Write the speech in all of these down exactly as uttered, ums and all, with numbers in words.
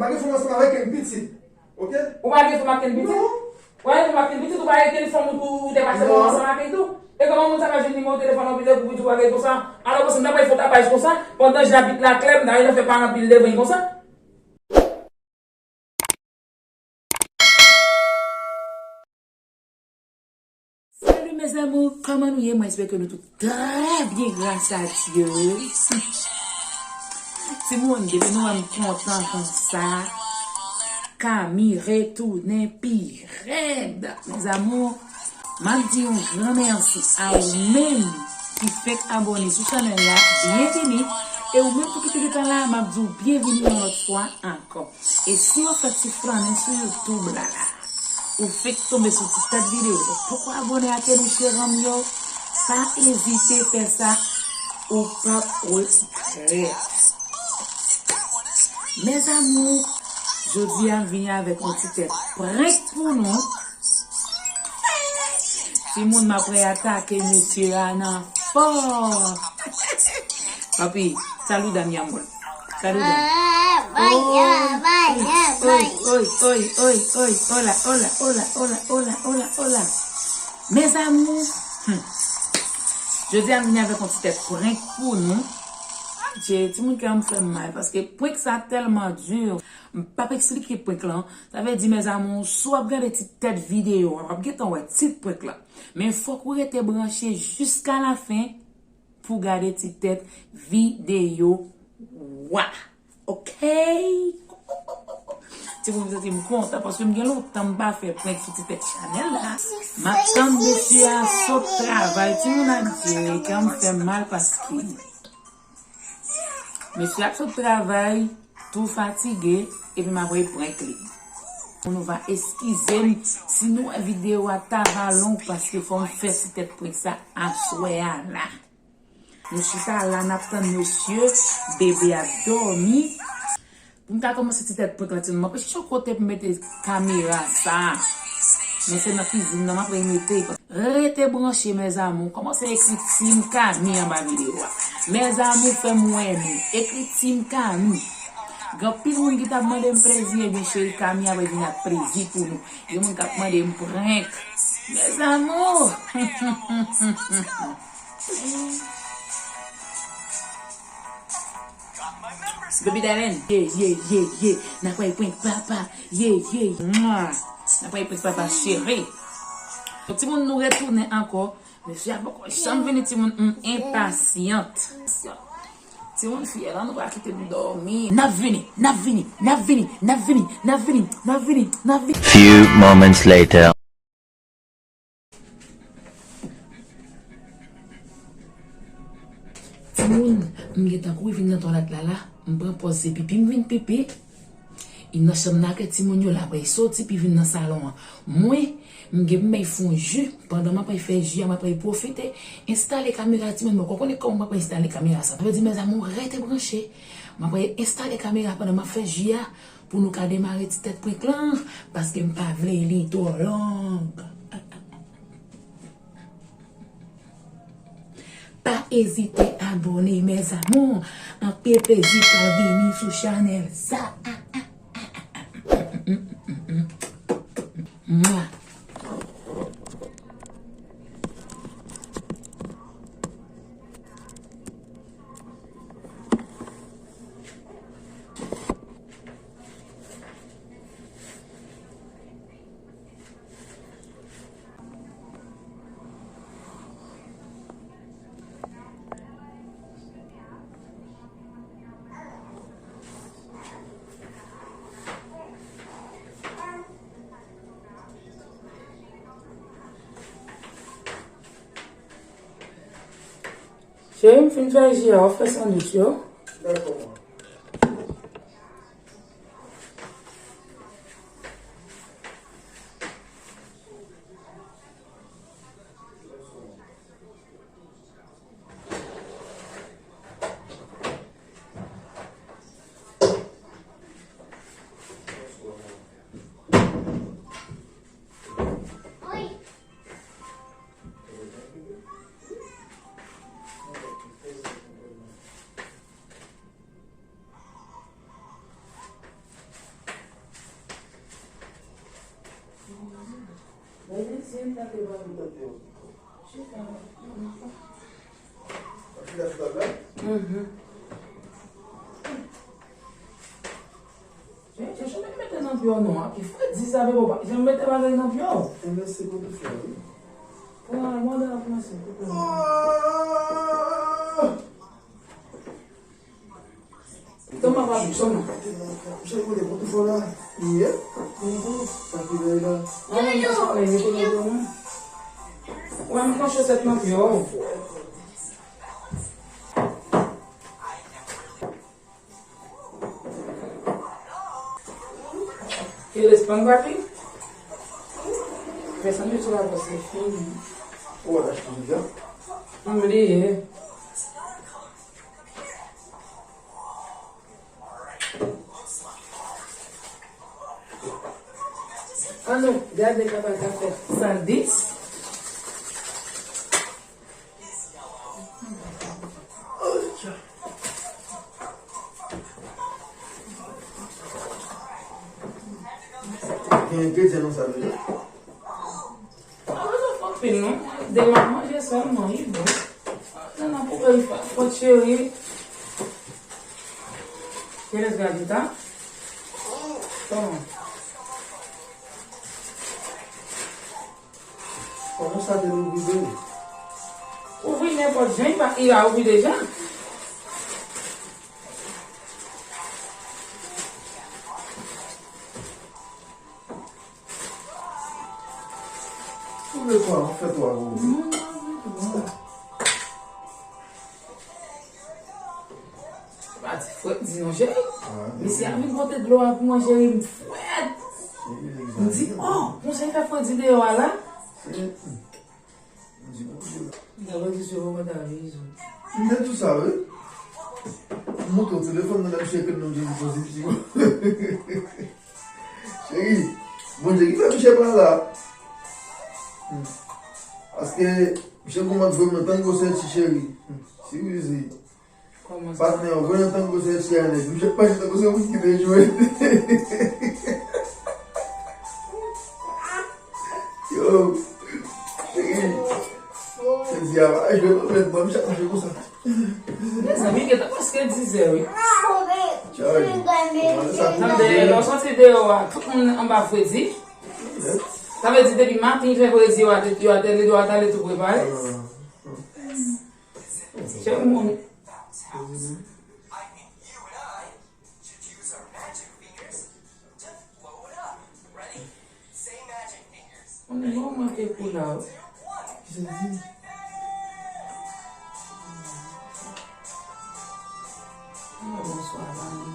Pa gen fanm ansanm avèk yon pitit. Ok? Ou pa gen fanm ak yon pitit? Non. Ou pa gen fanm ak yon pitit, ou pa gen fanm ou, ou te pase bon ansanm ak li tou? E kòman moun sa ka jwenn nimewo telefòn an pi de pou di w pa gen konsa? Alò, konsa, m ta pral fè tapaj konsa, pandan jan abit la klè, m ta rete fè pa anpil devèn konsa. Salut mes amours, kòman nou ye? Mwen espere ke nou tout trè byen, gras a Dye. Timoun, depi nou wè m kontan konsa, Kami retounen pi rèd. Mes amours, m ap di yon gran mèsi a ou menm ki fèk abòne sou chanèl la, byenvini. E ou menm tou ki te gentan la, m ap di w byenvini yon lòt fwa ankò. E si w fèk ti flannen sou YouTube la la, ou fèk tonbe sou ti tèt videyo, ou poko abòne ak nou cheri m yo, pa ezite fè sa, ou p ap regrèt. Mes amours, jodi a m vini avèk yon ti tèt prank pou nou. Timoun, m ap atake mesye a nan fò. Papi, saluda mi amor. Saluda. Oi, oi, oi, oi, oi, oi, oi, oi, oi, oi. Hola, hola, hola, hola, hola, hola, hola, hola. Mes amours, hmm. Jodi a m vini avèk yon ti tèt prank pou nou. Adje, timoun, kè m fè m mal paske prank sa tèlman di. M p ap eksplike prank lan. Sa vle di, mes amours, si w ap gade ti tèt videyo a, w ap gentan wè tit prank lan. Men fòk ou rete branche jiska lafen pou w gade ti tèt videyo a. Ok? Timoun, m santi m kontan paske m gen lontan m pa fè prank sou ti tèt chanèl la. M ap tann mesye a sot travay. Timoun, adje, kè m fè m mal paske mesye ap sot travay, tou fatige, epi m ap reprank li. Nou va eskize m si nou wè videyo a ta va long, paske fò m fè ti tèt prank sa aswè a la. Nou chita la, n ap tann mesye, bebe ap dòmi. Pou m ka kòmanse ti tèt prank lan, timoun, m ap chèche yon kote pou m mete kamera sa. Men se nan kizin nan m ap rete. Rete branche, mes amours. Kòmanse ekri Team Kami anba videyo a. Mes amours, fè m wè nou. Ekri Team Kami. Gen anpil moun ki t ap mande m plezi, ebyen cheri, Kami ap vin ak plezi pou nou. Gen moun k ap mande m prank. Mes amours. Baby darling, ye, ye, ye, ye. N ap pral prank papa, ye, ye. Mwa. N ap pral prank papa cheri. Donk, timoun, nou retounen ankò. Mesye a poko janm vini, timoun, m enpasyant. Timoun, fiyèl la, nou pa kite m dòmi. N ap vini, n ap vini, n ap vini, n ap vini, n ap vini, n ap vini, n ap vini. Few moments later. Timoun, m gentan kouri vin nan twalèt la la, m pran pòz se pipi, m vin pipi. E nan chanm nan ak timoun yo la, apre soti pi vin nan salon an. Mwen, m gen pou m al fè yon ji, pandan m ap al fè ji a, m ap al pwofite enstale kamera timoun, mwen konnen kòman m ap al enstale kamera sa. Sa vle di, mes amours, rete branche. M ap al enstale kamera pandan m ap fè ji a, pou nou ka demare ti tèt prank lan, paske m pa vle li twò long. Pa ezite abòne, mes amours. Anpil plezi pral vini sou chanèl sa. Mwa. Cheri, m fin fè ji a, w ap fè sandwich yo. Dakò, man. Mwen di si m ta te ba m tante w. Chita. Chita sou tab la? Mhm. Jan, jan, jan mete nan pye w non, a ki fredi sa, bebe, w pa janm mete bagay nan pye w. Enben, se pou tout fè, wi. Pran, mande la pou mwen, se pou mwen. Toma, papi, toma. Mwen te nan kay, mwen te nan kay. Mwen te nan kay. Mwen te nan kay. Sa ki lè la? Ah, non, non, sa pa mete nan pye w, non. Wè, m pran chosèt nan pye w. Ki responn, papi? Fè sandwich la, paske fini. Ou wè l achte deja? M bliye. Ann nou gade kaba ka fè san dis. Gen engredyan nan sa deja? Pa bezwen fè anpil non. De m ap manje sèlman, li bon. Nan, nan poubèl fòt cheri. Kilès gade ta? Kòman? Kòman sa te louvri vre? Ouvri nenpòt jan, li pa, li pa ouvri deja. Ou vle twa, ou fè twa pou ou. Non, non, non, non. Pati fredi non, cheri. Ah, misye a vin pote dlo a pou mwen, cheri, m frèt. M di, oh, konsa l fè fredi deyò a la. M di, bon, Dye. M ta pral di se ou mwen ta vin. M te di sa, wi. M montre w telefòn nan, lè m cheke l, m di li pozitif. Cheri, Bondye ki fè misye pa la. Hmm. Paske misye kòmanse voye m nan tango sèti, cheri. Hmm. Si w izi. Kòman sa? Patnè, ou voye nan tango sèti a nèt. Misye pa chita tango se moun ki te jwe. Yo, cheri. Sèti a pa jwe non, men mwen, m chak jwe konsa. Mezanmi, gentan prèske dizè, wi. Cheri, kòman sa tou? Tande, lè w soti deyò a, tout moun anba fredi. Sa vle di depi maten, fè fredi, yo a te, yo a te, yo a t ale tou prepare. Cheri moun. Mwen bon manke kou la, wi. Kisa l di? Ah, bonswa, Vani.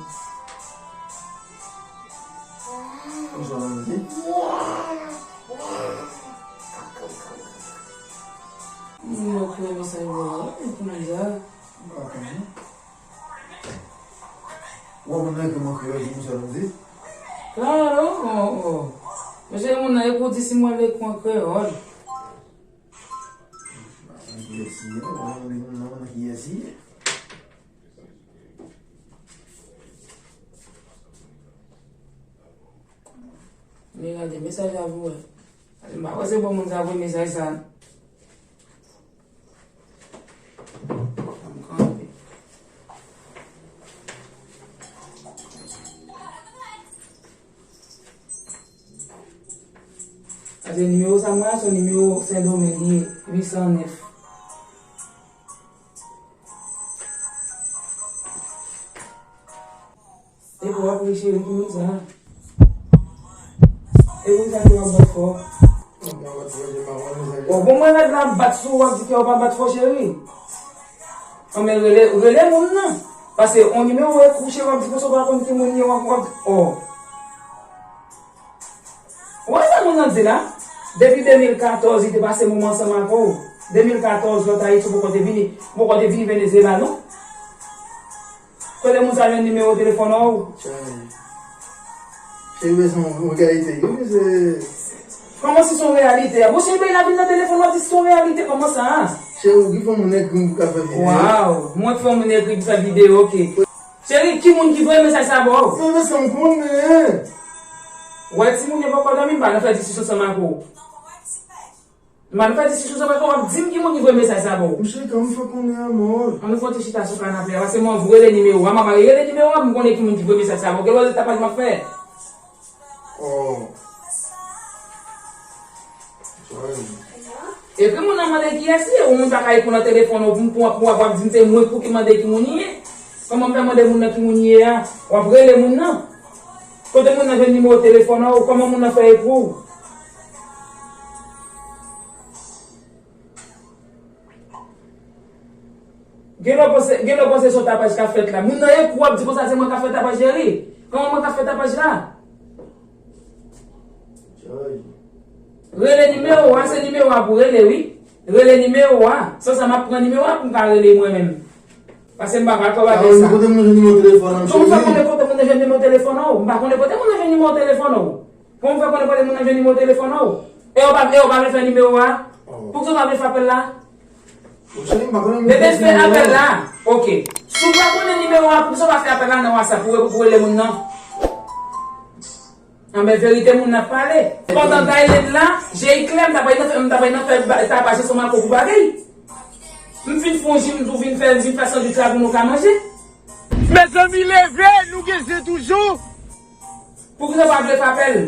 Bonswa, Vani. Mwen yo kwe mesaj la, wi, pou mwen la. M pa konnen. Ou konn ekri an kreyòl, se konsa nou di? Claro, oh, oh. Mesye, moun nan, e pou di si mwen ekri an kreyòl. Mwen kiyès li ye, mwen, mwen, mwen, mwen kiyès li ye. Men gade mesaj la pou wè. M pa panse bon moun sa voye mesaj sa. Ann kanpe. Paske nimewo sa mwen a, se yon nimewo Sendomeng li ye, uit san nèf. E pou w ap ri, cheri, ki moun sa? E pou sa ke w ap bat fò? O, bon, mwen rèd la ap bat sou ou, w ap di ke w pa bat fò, cheri. Anben, rele, rele moun nan. Paske yon nimewo e kouche, w ap di konsa, w pa konn ki moun li ye, w ap, w ap, o. Ou wè sa moun nan di la? Depi de mil katòz, li te pase moman ansanm avè w. De mil katòz, lòt Ayiti, ou poko te vini, ou poko te vini Venezyela, non? Kote moun sa jwenn nimewo telefòn an ou? Cheri, se yon reyalite, wi, se. Kòman si se yon reyalite a? Bon, cheri, bay la vin nan telefòn, w ap di se yon reyalite, kòman sa a? Cheri, ou ki fè moun ekri m pou ka fè videyo? Waw, mwen ki fè moun ekri pou fè videyo, oke. Cheri, ki moun ki voye mesaj sa ba w? Se mesye m konnen. Wè, timoun yo poko dòmi, m pa nan fè diskisyon ansanm ak ou. M pa nan fè diskisyon sa, w ap di m ki moun ki voye mesaj sa ba w. Misye, kòman w fè konnen a, mò? Ann nou fè yon ti chita sou kanape a, paske mwen vle rele nimewo a, m ap rele nimewo a pou m konnen ki moun ki voye mesaj sa ba w. Gen lòt tapaj m ap fè. Oh. Sorry. Epi moun nan mande kiyès li ye, ou moun pa ka reponn nan telefòn ou, pou, pou, pou w ap di m se mwen pou ki mande ki moun li ye. Kòman m fè mande moun nan ki moun li ye a? W ap rele moun nan. Kote moun nan jwenn nimewo telefòn ou? Kòman moun nan fè ekri w? Gen lè w panse, gen lè w panse se yon tapaj k ap fèt la. Moun nan ekri w ap di konsa se mwen k ap fè tapaj cheri. Kòman mwen k ap fè tapaj la? Rele nimewo a, se nimewo a pou rele wi. Rele nimewo a. San sa m ap pran nimewo a pou m ka rele mwen menm. Paske m pa ka twò avè sa. Kote moun nan jwenn nimewo telefòn an, cheri? Kòman w fè konnen kote moun nan jwenn nimewo telefòn an? M pa konnen kote moun nan jwenn nimewo telefòn an. Kòman w fè konnen kote moun nan jwenn nimewo telefòn an? E w pa, e w pa vle fè nimewo a? Poukisa w pa vle fè apèl la? Bebe, fè apèl la. Ok. Si w pa konnen nimewo a, poukisa w pa fè apèl la nan WhatsApp pou, pou rele moun nan? Anben, verite moun nan ap pale. Pandan Gaylene la, je klè, m ta pral nan fè, m ta pral nan fè ba-, tapaj ansanm ak ou pou bagay. M fin fè yon ji, m tou vin fè, m vin fè sandwich la pou nou ka manje. Mezanmi, leve, nou gen je toujou. Poukisa w pa vle fè apèl?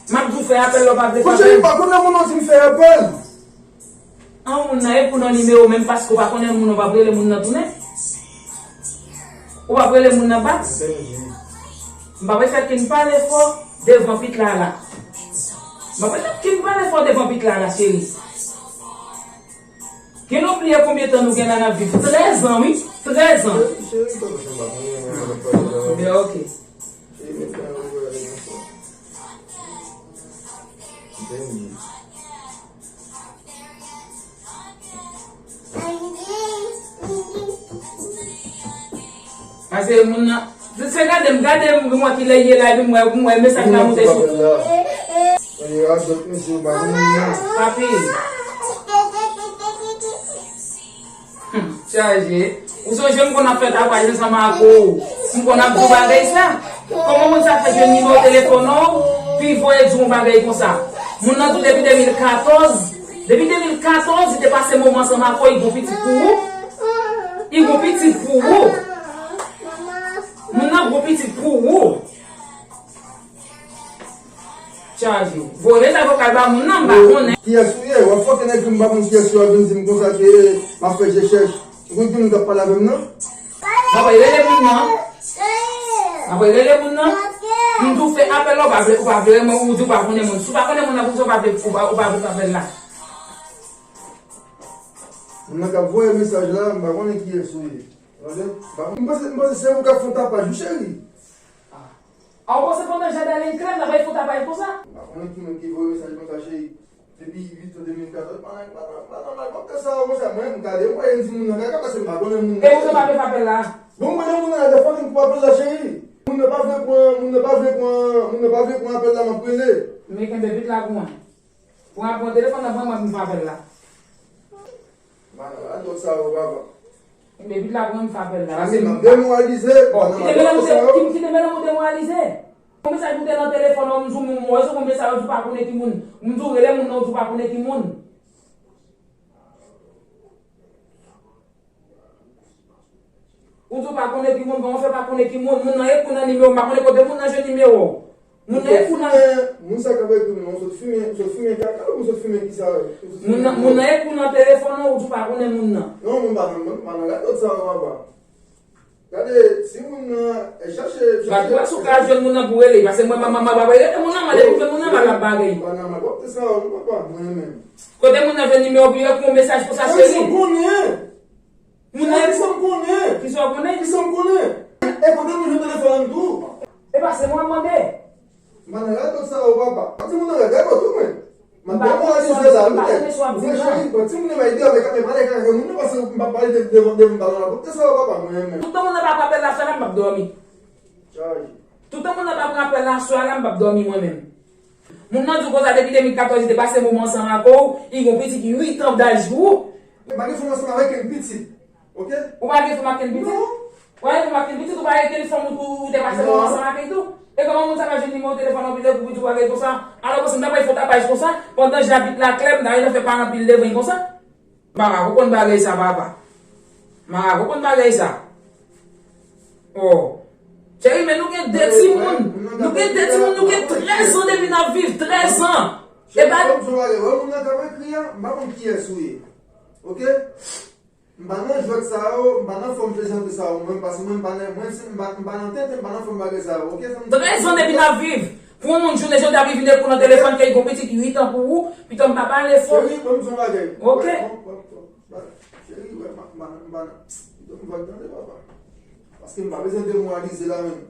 M ap di w fè apèl la, w pa vle fè apèl. Cheri, m pa konnen moun nan di m fè apèl. An, moun nan, e pou nan nimewo menm, paske w pa konnen moun nan, w p ap rele moun nan tounen. Ou p ap rele moun nan bak. M pa prefè kin pale fò devan pit la la. M pa prefè kin pale fò devan pit la la, cheri. Gen nou bliye konbyen tan nou gen la n ap viv? Trèz an, wi. Trèz an. Cheri, cheri, pa bezwen pa konnen, mwen, mwen, mwen, mwen. Byen, ok. Cheri, mwen fè yon bagay konsa. Mwen. Paske moun nan, se, se gade m, gade m, mwen ki lè ye la, epi m wè, m wè mesaj la moute sou. Papi. Hmm, chaje. Ou sonje m konn ap fè tapaj ansanm ak ou. M konn ap di w bagay sa. Kòman moun sa fè jwenn nimewo telefòn ou, pi voye di w yon bagay konsa? Moun nan di w depi de mil katòz, depi de mil katòz, li te pase moman ansanm ak ou, li gon pitit pou ou. Li gon pitit pou ou. Moun nan gon pitit pou ou. Chaje. Voye mezay vokal ba moun nan, m pa konnen. Kiyès ou ye? W ap fòke nèg yo, m pa konn kiyès yo ap vin di m konsa ke m ap fè je chèch. Ou konn ki moun k ap pale avè m nan? M ap rele moun nan. M ap rele moun nan. M di w fè apèl la, ou pa vle, ou pa vle, ou di w pa konnen moun. Si w pa konnen moun nan, poukisa w pa vle, ou pa, ou pa vle fè apèl la? Moun nan k ap voye mesaj la, m pa konnen kiyès ou ye. Tande? M pa, m panse, m panse se ou k ap fè yon tapaj, wi, cheri. A, ou panse pandan Jadalin klè, n ap fè yon tapaj konsa? M pa konnen ki moun ki voye mesaj konsa, cheri. Depi uit an de mil katòz, pa nan, pa nan, pa nan, pa nan, pa nan, konsa, mwen, m gade, m wè, m di moun nan kaka, paske m pa konnen moun nan. E ou pa vle fè apèl la? Bon, m konnen moun nan, defwa m koupe apèl la, cheri. Moun nan pa vle pran, moun nan pa vle pran, moun nan pa vle pran apèl la, m ap rele. Men kenbe pit la pou mwen. Pran, pran telefòn nan, ban mwen pou m fè apèl la. Malad sa yo, papa. Ebyen, vit la pou mwen, m fè apèl la. Paske m ap demoralize. Bon, kite medam ou te, ki, kite medam ou demoralize. Yon mesaj pou te nan telefòn ou, m di w, m wè sou yon mesaj ou di w pa konnen ki moun. M di w rele moun nan, ou di w pa konnen ki moun. Ou di w pa konnen ki moun, kòman w fè pa konnen ki moun? Moun nan ekri w nan nimewo, m pa konnen kote moun nan jwenn nimewo w. Moun nan ekri w nan. Moun sa k ap ekri w nan, ou sot fimen, ou sot fimen kaka, ou sot fimen kisa? Moun nan, moun nan ekri w nan telefòn ou, ou di w pa konnen moun nan. Non, moun pa nan, moun pa nan radòt sa yo, papa. Gade, si moun nan, eh, chache, chache. Gad wè si w ka jwenn moun nan pou rele, paske mwen, mwen, mwen, mwen, mwen, rele moun nan, mwen depi jwenn moun nan, m ap bagay. Panama, w ap te sa, non, papa, mwen menm. Kote moun nan jwenn nimewo pou yo ekri yon mesaj konsa, cheri? Kisa m konnen? Moun nan. Kisa m konnen? Kisa w konnen? Kisa m konnen? E kote moun jwenn telefòn an tou? E pa se mwen mande. M pa nan radòt sa yo, papa. Ti moun nan radòt tou, mwen. M ap demoralize la, wi. M pa konnen sa w ap di m nan. Mwen cheri, bon, ti moun nan bay di avèk ap pale kaka moun nan, paske m pa pale de, devan, devan balon la. Kote sa yo, papa, mwen menm. Toutan moun nan pa pran apèl la, swa la m ap dòmi. Chaje. Toutan moun nan pa pran apèl la, swa la m ap dòmi mwen menm. Moun nan di w konsa depi de mil katòz, li te pase moman ansanm ak ou, li gon pitit uit an daj pou ou. M pa gen fanm ansanm avèk yon pitit. Ok? Ou pa gen fanm ak yon pitit? Non. Ou pa gen fanm ak yon pitit, ou pa gen fanm ou, ou te pase moman ansanm ak li tou? E kòman moun sa ka jwenn nimewo telefòn anpil de kou pou di w bagay konsa? Alò, konsa, m ta pral fè yon tapaj konsa, pandan jan pit la klè, m ta gentan fè paran pil devan konsa. M pa ka konprann bagay sa, papa. M pa ka konprann bagay sa. Oh. Cheri, men nou gen de timoun. Nou gen de timoun, nou gen trèz an depi n ap viv. Trèz an. E pa. Cheri, ban m di w yon bagay. Wè moun nan k ap ekri a, m pa konn kiyès ou ye. Oke? M pa nan jwèt sa yo, m pa nan fòm plezantri sa yo, mwen, paske mwen, m pa nan, mwen, si m pa, m pa nan tenten, m pa nan fòm bagay sa yo, oke? Trèz an depi n ap viv. Pou yon moun jounen jodi a vin vin ekri w nan telefòn ke l gen yon pitit uit an pou ou, pito m pa pale fò. Cheri, ban m di w yon bagay. Oke. Wè, wè, wè, wè, wè. Cheri, wè, m pa, m pa, m pa nan, pito m pa tande, papa. Paske m pa bezwen demoralize la menm.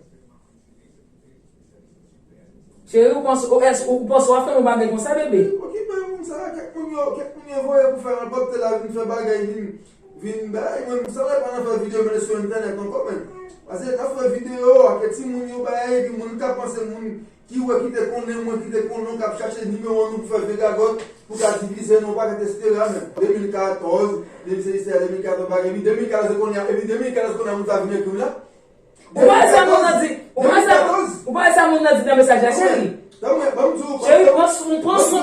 Cheri, ou panse, ou, èske ou panse w ap fè yon bagay konsa, bebe? Okipe moun sa, kèk moun yo, kèk moun yo voye pou fè ranpòt la vin fè bagay, vin, vin bay. Mwen, sa lè pa nan fè videyo mete sou entènèt ankò, men. Paske ta fè videyo, a kèk timoun yo bay, epi moun ka panse moun ki wè ki te konnen mwen, ki te konnen w, k ap chache nimewo nou pou fè vye gagòt, pou ka divize nou, pa kèk etsetera, men. De mil katòz, de mil sèz, de mil katòz, bagay, epi de mil katòz kounye a, epi de mil katòz kounye a, moun ta vin ekri m la. Ou pa wè sa moun nan di, ou pa wè sa, ou pa wè sa moun nan di nan mesaj la, cheri? Cheri, pran sou, pran sou,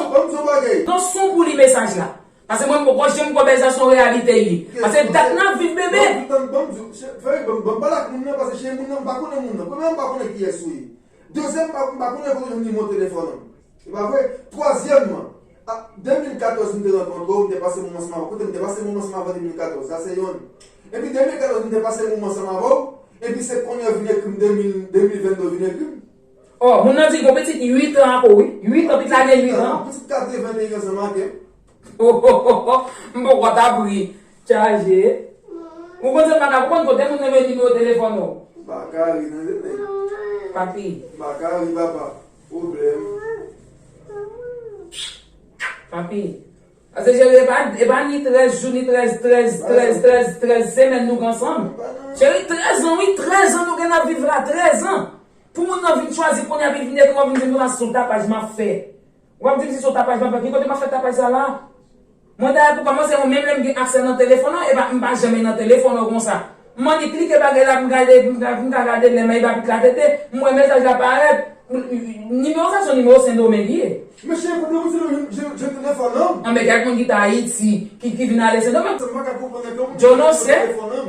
pran sou pou li mesaj la. Paske mwen, m poko janm kwè bagay sa se yon reyalite ye. Paske dat n ap viv, bebe. Ban m di w, cheri, ban m pale ak moun nan, paske cheri, moun nan, m pa konnen moun nan. Premyèman, m pa konnen kiyès ou ye. Dezyèm, m pa, m pa konnen kote w jwenn nimewo telefòn an. Se pa vre? Twazyèmman, a, de mil katòz, m te rankontre w, m te pase moman ansanm avè w. Kote m te pase moman ansanm avè w de mil katòz? Sa se yonn. Epi de mil katòz, m te pase moman ansanm avè w. Epi se kounye a w vin ekri m, de mil, de mil vennde w vin ekri m. Oh, moun nan di l gen yon pitit uit an ankò, wi. Uit an, pitit la gen uit an. Yon pitit katreventeyen ansanm avè m. Oh, oh, oh, oh. M poko t ap ri. Chaje. Ou konn sa m pa ka konprann kote moun nan jwenn nimewo telefòn ou. M pa ka ri, tande, nèg. Papi. M pa ka ri, papa. Pwoblèm. Papi. Paske cheri, e pa, e pa ni trèz jou, ni trèz, trèz, trèz, trèz, trèz semèn nou gen ansanm. Cheri, trèz an, wi, trèz an nou gen n ap viv la, trèz an. Pou moun nan vin chwazi kounye a, vin, vin ekri w, vin di m konsa se yon tapaj m ap fè. W ap di m si se yon tapaj m ap fè, ki kote m ap fè tapaj sa la? Mwen dayè pou kòmanse, mwen menm lè m gen aksè nan telefòn nan, e pa, m pa janm nan telefòn nan konsa. M annik klike bagay la, m gade, m ka, m ka gade lè m ap pit la tete, m wè mesaj la parèt. Nimewo sa se yon nimewo Sendomeng li ye. Mesye, kote moun Sendomeng jwenn telefòn nan? Anben, kèk moun ki t Ayiti, ki, ki vin ale Sendomeng. Sa m pa ka konprann nan kè moun Djo non se,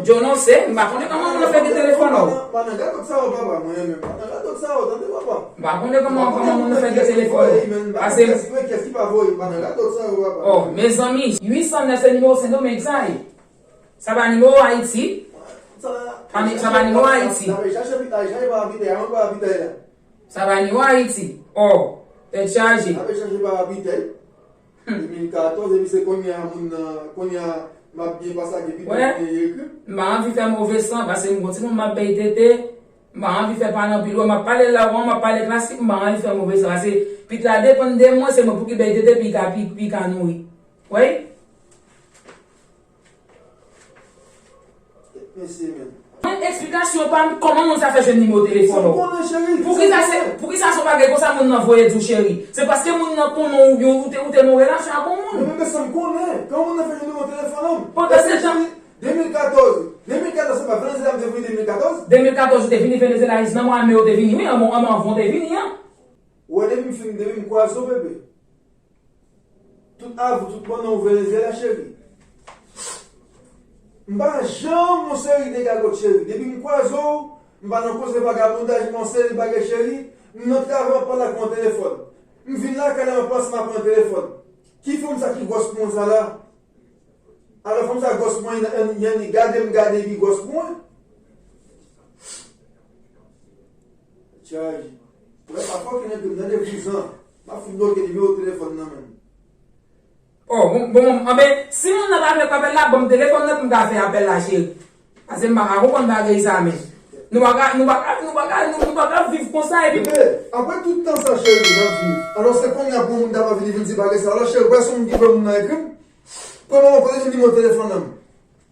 Djo non se, m pa konnen kòman moun nan fè gen telefòn nan. Pa nan radòt sa yo, papa, mwen menm. Pa nan radòt sa yo, tande, papa. M pa konnen kòman, kòman moun nan fè gen telefòn nan. Pase. Kèk ki pa voye, pa nan radòt sa yo, papa. Oh, mezanmi, uit san nèf se nimewo Sendomeng sa ye. Sa pa nimewo Ayiti. Sa pa nimewo Ayiti. Sa pa chache pitay, chache pa pitay, an pa pitay la. Sa pa nimewo Ayiti. Oh, tèt chaje. Ape chache pa pitay. Hmm. De mil katòz, epi se kounye a moun nan, kounye a m ap byen pase ak epi kounye a ekri. M pa anvi fè move san, paske m gon timoun m ap bay tete. M pa anvi fè pale anpil, wè, m ap pale la, wè, m ap pale klasik, m pa anvi fè move san, paske pit la depann de mwen, se mwen pou ki bay tete, pi ka, pi, pi ka nouri. Wi. Mesye, men. Mwen, eksplikasyon pa m, kòman moun sa fè jwenn nimewo telefòn ou? Sa m konnen, cheri. Poukisa se, poukisa se yon bagay konsa moun nan voye di w cheri? Se paske moun nan konnen w oubyen ou te, ou te nan yon relasyon ak yon moun. Men, men, men sa m konnen. Kòman moun nan fè jwenn nimewo telefòn an? Pandan se tan. De mil katòz. De mil katòz, se pa Venezuela m te vini de mil katòz? De mil katòz, ou te vini Venezuela, nan mwa me ou te vini, wi, an, an, anvan w te vini an. Ou wè, depi m fin, depi m kwaze w, bebe. Tout avi, tout pandan ou Venezuela, cheri. M pa janm yon seri de gagòt, cheri. Depi m kwaze w, m pa nan koze vagabondaj, m pa yon seri bagay, cheri. M nan travay, m ap pale ak ou nan telefòn. M vin lakay la, m ap pale ansanm ak ou nan telefòn. Ki fanm sa ki gwòs pou mwen sa la? Alò, fanm sa gwòs mwen, y annik gade m, gade epi gwòs pou mwen. Tchaj. Wè, pa fòk nèg yo tande vouzan. M ap fin bloke nimewo telefòn nan menm. Oh, bon, bon, anben, si moun nan pa vle fè apèl la, ban m telefòn nan pou m ka fè apèl la, cheri. Paske m pa ka konprann bagay sa, men. Nou pa ka, nou pa ka, nou pa ka, nou, nou pa ka viv konsa, epi. Bebe, apre tout tan sa, cheri, n ap viv. Alò, se kounye a pou moun ta pa vini, vin di bagay sa. Alò, cheri, wè se moun ki fè moun nan ekri m. Premyèman, kote jwenn nimewo telefòn nan?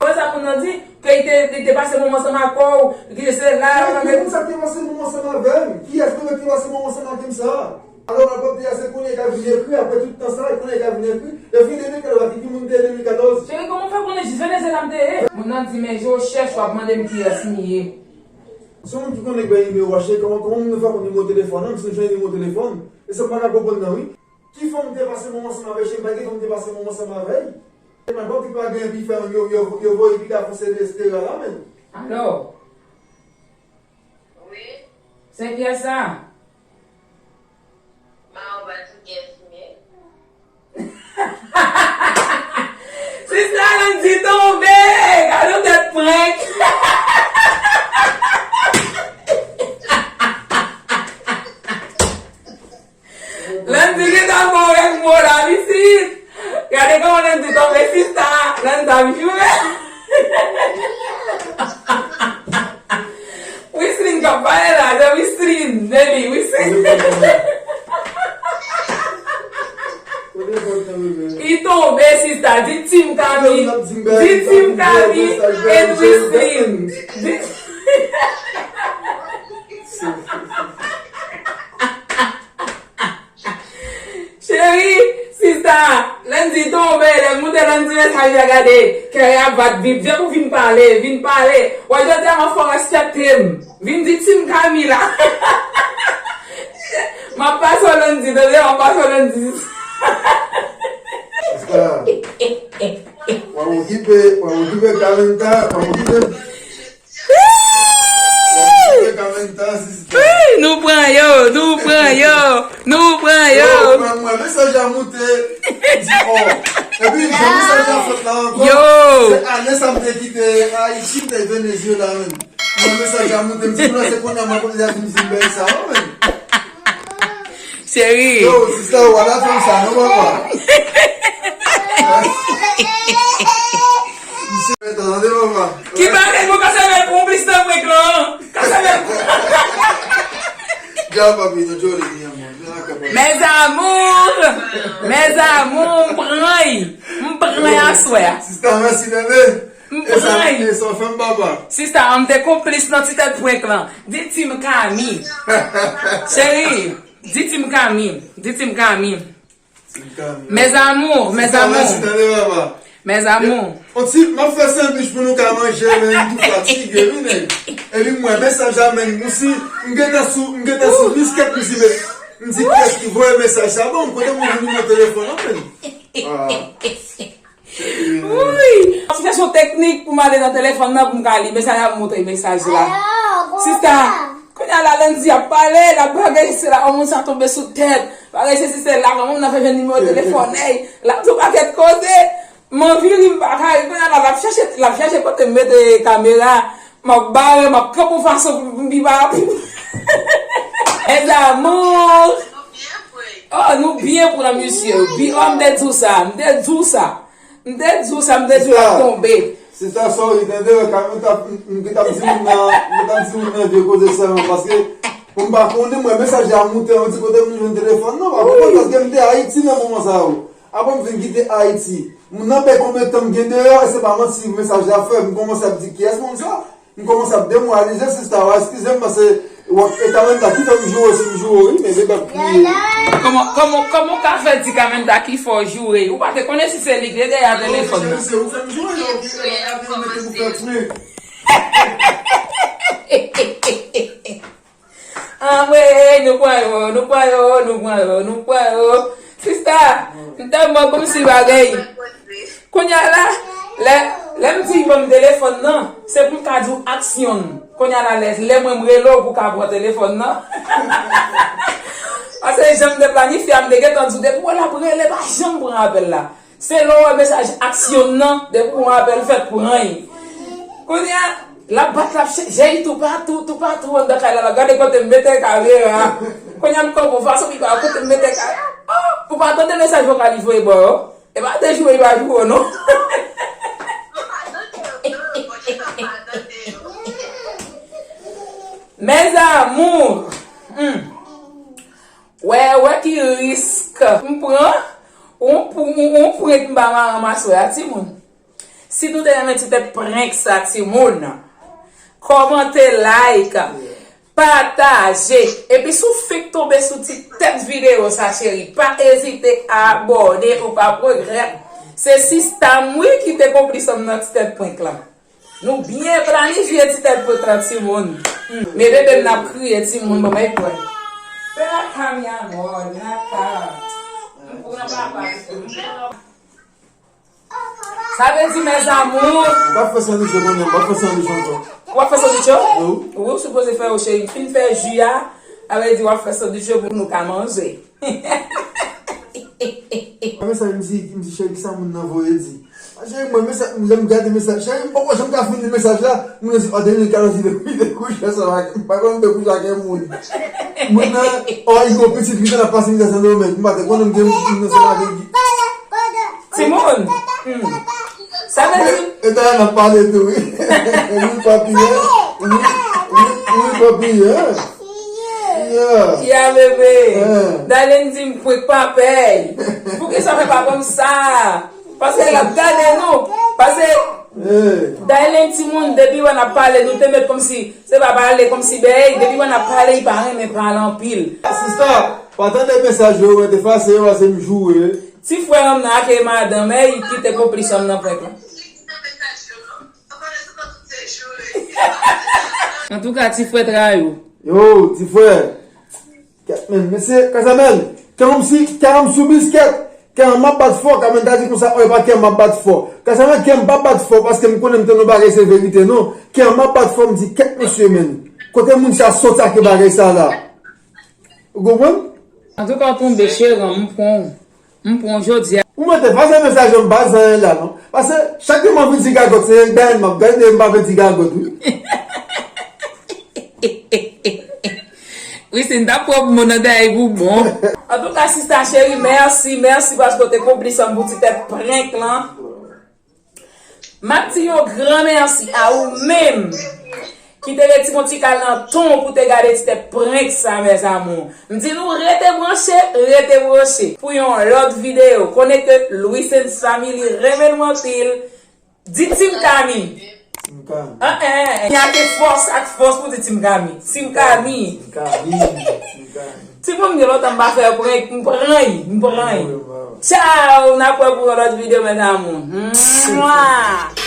Wè sa moun nan di, ke li te, li te pase moman ansanm ak ou, ki se la. Ki moun sa ki te pase moman ansanm avè m? Kiyès moun ki te pase moman ansanm ak m sa? Alò, rapòte a, se kounye a ka vin ekri, apre tout tan sa, e kounye a ka vin ekri. Depi de mil katòz, ki moun te ye de mil katòz? Cheri, kòman w fè konnen jis Venezuela m te ye? Moun nan di, men je w chèche, w ap mande m kiyès m ye. Se yon moun ki konnen bay nimewo a, cheri, kòman, kòman moun nan fè konn nimewo telefòn nan, m si m jwenn nimewo telefòn. E sa m pa ka konprann nan, wi. Ki fanm te pase moman ansanm avè cheri, m pa gen fanm te pase moman ansanm avè l. E mwen pa ki pa gen pi fè yo, yo, yo voye piga pou se de Estera la, men. Alò? Wi. Se kiyès sa? Mayo pa di kiyès li ye. Sista Landy tonbe! Gade yon tèt prank! Landy gentan fè yon rèv mò la, isit! Gade kòman Landy tonbe, sista! Landy ap joure! Wislin k ap pale la, de Wislin, baby, Wislin. Li tonbe, sista, di Team Kami, di Team Kami, and Wislin. Di- Cheri, sista, Landy tonbe, lè m montre Landy mesaj la, gade, kè a bat vip, vye pou vin pale, vin pale. Wè, jodi a m ap fè w respekte m. Vin di Team Camila. M ap pase w Landy, tande, m ap pase w Landy. Sista, w ap okipe, w ap okipe Carlenta, w ap okipe. Wi, nou pran yo, nou pran yo, nou pran yo. Yo, mwen, mwen, mesaj la moute, di, oh. Epi, jan mesaj la fèt la ankò, yo, se ane sa m te kite Ayiti, m te Venezuela, menm. Mwen, mesaj la moute, m di, pou nan se kounye a, mwen, kote y ap vin di m bagay sa yo, menm. Cheri. Yo, sista, w pa ta fè m sa, non, papa. Misye mèt tande, papa. Ki bagay pou kase bèl konplis nan prank lan? Kase bèl. Dja, papi, nou jodi, mi amor. Ven acá, papi. Mes amours, mes amours, m pran y. M pran y aswè a. Sista, mèsi, bebe. M pran y. E sa, e sa w fè m, papa. Sista, m te konplis nan ti tèt prank lan. Di Team Kami. Cheri, di Team Kami. Di Team Kami. Mes amours, mes amours. Mes amours. On ti, m ap fè sandwich pou nou ka manje, men m tou fatige, wi, nèg. Epi m wè mesaj la, men m si, m gentan sou, m gentan sou biskèt, m si, men m di, kiyès ki voye mesaj sa ban m? Kote m ouvri nimewo telefòn nan, men? Ah. Wi! Sitiyasyon teknik pou m ale nan telefòn nan pou m ka li mesaj la, pou montre mesaj la. Sista, kounye a la Landy ap pale, l ap bagay, se la, yon moun sa tonbe sou tèt. Bagay se sista la, kòman moun nan fè jwenn nimewo telefòn, ey, l ap di yon pakèt koze. M anvi ri, m pa ka ri. Kounye a la, l ap chèche, l ap chèche kote m mete kamera. M ap bare, m ap kanpe yon fason pou m pi pa. Mes amours! Oh, nou byen pran, mesye. Bi, oh, m te di w sa, m te di w sa. M te di w sa, m te di w l ap tonbe. Sista, sorry, tande, wè, Carlenta, m, m, m t ap di moun nan, m t ap di moun nan vye koze sèlman, paske pou m pa konnen, mwen, mesaj la moute, yon ti kote m jwenn telefòn nan, pa konprann, paske m te Ayiti nan moman sa yo. Apre m vin kite Ayiti. Moun nan bay konbyen tan m gen deyò, e se pa manti, mesaj la fè, m kòmanse ap di, kiyès moun sa? M kòmanse ap demoralize, sista, w a eskize m, paske w ap, e Carlenta ki fè m joure, si m joure, wi, men se bèk kriye. Kòman, kòman, kòman w ka fè di Carlenta ki fè w joure? Ou pa te konnen si se li ki te dèyè telefòn nan? Se ou fè m joure, non, ki te la, ki mete pou fè trik. Anmwey, nou pran yo, nou pran yo, nou pran yo, nou pran yo. Sista, m tèlman kòmsi bagay. Kounye a la, lè, lè m di ban m telefòn nan, se pou m ka di w aksyon. Kounye a la, lè, lè mwen m rele w pou w ka pran telefòn nan. Paske jan m te planifye a, m te gentan di w depi w wè l ap rele, pa janm pran apèl la. Se lè w wè mesaj aksyon nan, depi yon apèl fèt, pran l. Kounye a, l ap bat, l ap chè-, jèy toupatou, toupatou anndan kay la, l ap gade kote m mete kamera. Kounye a, m konprann fason li pa kote m mete kamera. Oh, ou pa tande mesaj vokal li voye ba w? E pa de joure li pa joure w, non. Mes amours. Hmm. Wè, wè ki risk m pran. Yon, yon, yon prank m pa ma ranmase a, timoun. Si nou te renmen ti tèt prank sa, timoun, kòmante, like, pataje. Epi si w fenk tonbe sou ti tèt videyo sa, cheri, pa ezite abòne, ou p ap regrèt. Se sista m, wi, ki te konplis m nan ti tèt prank lan. Nou byen planifye ti tèt prank lan, timoun. Men bebe m n ap kriye timoun, bon, bay pwen. Ven la ka, mi amor, ven la ka. M pran papa. Sa vle di, mes amours. M pa fè sandwich yo kounye a, m pa fè sandwich ankò. W ap fè sandwich yo? Wi. Wi, ou sipoze fè yo, cheri. M fin fè ji a, sa vle di w ap fè sandwich yo pou nou ka manje. Mwen sa, m di, m di, cheri, kisa moun nan voye di? A, cheri, mwen, mesaj, lè m gade mesaj, cheri, m poko janm ka fin li mesaj la, moun nan di, oh, Denis Carlos, li te, li te kouche ansanm ak, m pa konn m te kouche ak yon moun. Moun nan, oh, li gon pitit, li te nan pase misè Sendomeng, m pa te konnen m gen moun nan se lage. Timoun! Hmm. Sa vle di. E ta n ap pale tou, wi. Wi, papi, hein? Wi, wi, wi, papi, hein? Yeah. Ya, bebe. Hein. Darlene di m prank pa pèy. Poukisa w fè pa konn sa? Paske l ap gade nou. Paske Darlene timoun, depi wè n ap pale, nou te met kòmsi se pa pale, kòmsi bèy, depi wè n ap pale, li pa renmen pale anpil. Sista, pa tande mesaj yo, mwen te efase yo, pase m joure. Ti frè m nan ak madanm, ey, ki te konplis m nan prank lan. Antouka, ti frè Trayou. Yo, ti frè. Kèt, men, mesye, Kazamèl, kè m si, kè m sou biskèt, kè m ap bat fò, Kazamèl ta di konsa, oh, e pa kè m ap bat fò. Kazamèl, kè m pa bat fò, paske m konnen m te nan bagay se verite, non. Kè m ap bat fò, m di, kèt, mesye, men. Kote moun sa soti ak bagay sa la? Ou konprann? Antouka, w tonbe, cheri, m pran w. M pran w jodi a. Ou mete fase mesaj yo, m pa zanyen la, non. Paske chak jou m anvi di gagòt, se yon dèyè m ap gade, m pa vle di gagòt, wi. Wi, si n ta pran mo nan dèyè pou bon. Antouka, sista cheri, mèsi, mèsi paske w te konplis ann pou ti tèt prank lan. M ap di yon gran mèsi a ou menm ki te reti yon ti kal nan ton pou te gade ti tèt prank sa, mes amours. M di nou rete branche, rete branche pou yon lòt videyo. Konnen ke Louis and Family renmen nou anpil. Di Team Kami. Team Kami. An, an, an. N ake fòs ak fòs pou di Team Kami. Team Kami. Team Kami. Team Kami. Timoun, gen lontan m pa fè prank, m pran y, m pran y. Tchaw, n ap wè pou yon lòt videyo, mes amours. Mwa!